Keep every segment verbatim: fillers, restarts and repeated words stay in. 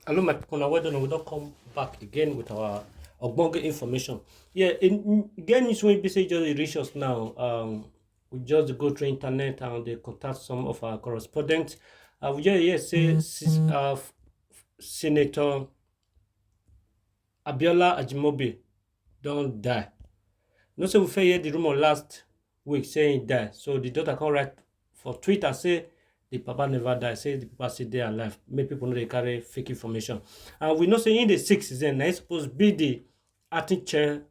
Hello, my people. Now, well done. We don't come back again with our ogbonge information. Yeah, in, in, again, it's when B C just reach us now. Um, we just go through internet and they contact some of our correspondents. Uh, we just hear say sis- uh, f- Senator Abiola Ajimobi don't die. No say we fair hear the rumor last week saying he die. So the daughter come write for Twitter say the papa never die. Say the papa still dey alive. Make people know they carry fake information. And we know say in the sixth season, na he supposed be the acting chairman.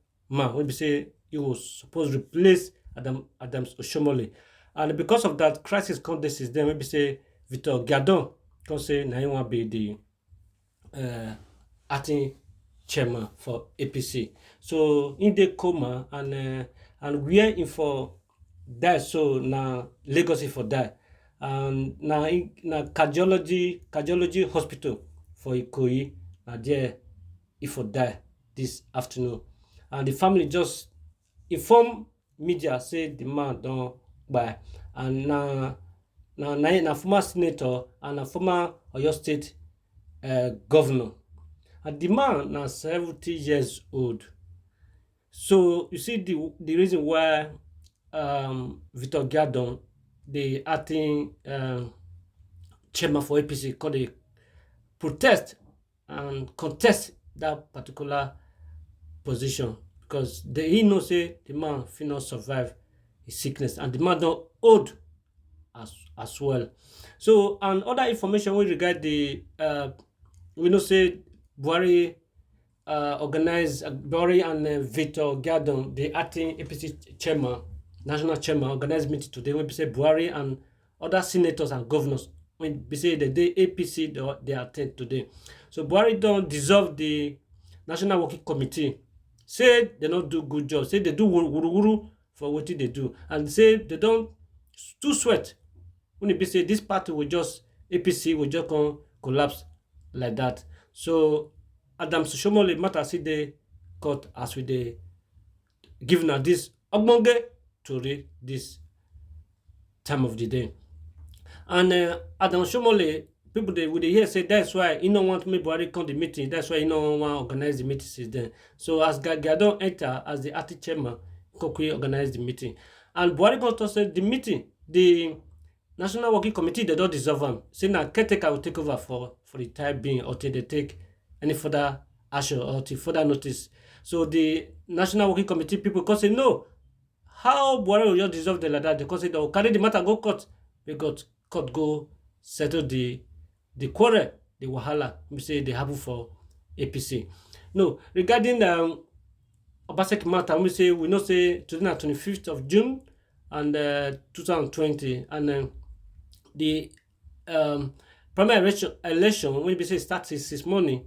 We be say he was supposed to replace Adam Adams Oshomole. And because of that crisis come this is then we be say Victor Gadon come say na he wan be the uh, acting chairman for A P C. So in the coma and uh, and where in for die so na Lagos he for die. And na in- na cardiology cardiology hospital for Ikoyi na there he for die this afternoon. And the family just inform media say the man don kpai and na na na na former senator and na former Oyo State uh, governor. And the man na seventy years old. So you see the the reason why um, Victor Gadon, the acting um, chairman for A P C, called a protest and contest that particular position because they, he know say the man fit not survive his sickness and the man don old as as well. So and other information we regard the uh, we know say Buhari uh, organize uh, Buhari and uh, Victor Gadon, the acting A P C chairman, national chairman, organized meeting today. When we say Buhari and other senators and governors, when we say the day A P C they, they attend today. So Buhari don't dissolve the national working committee. Say they not do good job. Say they do wuru wuru for what they do, and say they don't too sweat. When it be say this party will just A P C will just come collapse like that. So Adam Sushomole matter see they cut as we they give now this ogbonge to read this time of the day. And uh, Adam Shomole, people they would hear say that's why he don't want me Buhari come the meeting. That's why he don't want organize the meeting since then. So as Gagi don't enter as the acting chairman, Kokui organize the meeting. And Buhari going to say the meeting, the National Working Committee, they don't dissolve them. Say now caretaker will take over for for the time being or till they take any further action or till further notice. So the National Working Committee people come say no. How Buhari will just dissolve them like that? They come say they will carry the matter go court. They got court go settle the the quarrel, the wahala. We say they happen for A P C. No, regarding um, Obaseki matter, we say we know say today na twenty-fifth of June and uh, two thousand twenty and uh, the um, primary election, election when we say start since this morning,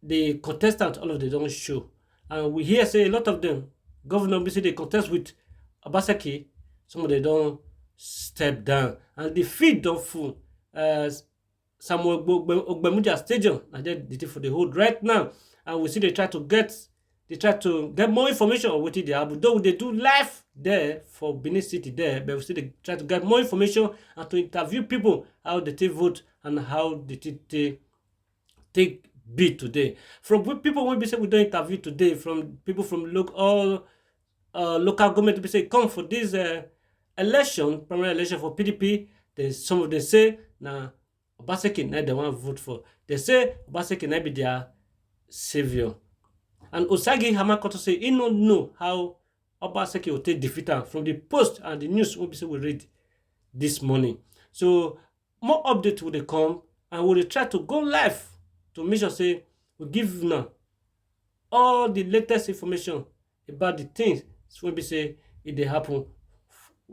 the contestant all of them don't show, and we hear say a lot of them governor we say they contest with Obaseki, some of them don't step down and the field don't full. Uh, Samuel Ogbe- Ogbemudia Stadium, and then the thing for the hold right now, and we see they try to get they try to get more information on what they have. Though they do live there for Benin City there, but we see they try to get more information and to interview people how they take vote and how they take take, take be today. From pe- people when we say we don't interview today, from people from look all uh, local government we say come for this uh, election, primary election for P D P. They some of them say now Obaseki na they want vote for. They say Obaseki na be their savior. And Osagi Hamakoto say he no know how Obaseki will take defeat am from the post and the news we say we read this morning. So more update will they come and we will try to go live to make sure say we give now all the latest information about the things when we say it they happen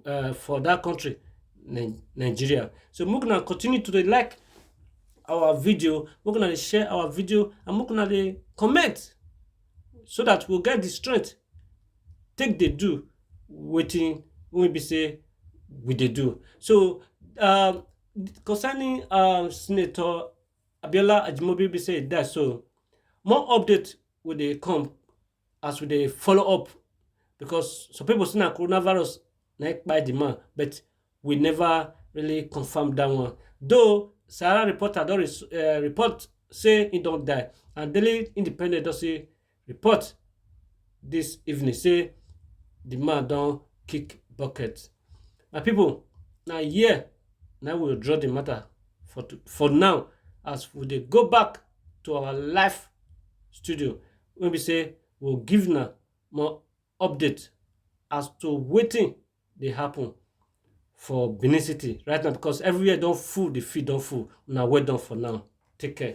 uh, for that country, Ni- Nigeria. So make una continue to dey like our video, make una dey share our video, and make una dey comment so that we'll get the strength take dey do wetin we be say we dey do. So um, concerning um, Senator Abiola Ajimobi be say that so more update will dey come as we dey follow up because some people say na coronavirus na e kpai the man, but we never really confirm that one. Though Sahara Reporter don res- uh, report say he don die. And Daily Independent don say report this evening say the man don kick bucket. My people, na here na we will draw the matter for, to, for now, as we dey go back to our live studio, wey be say we will give na more update as to wetin dey happen for Benin City right now, because everywhere don full, the field don full. Una well done for now. Take care.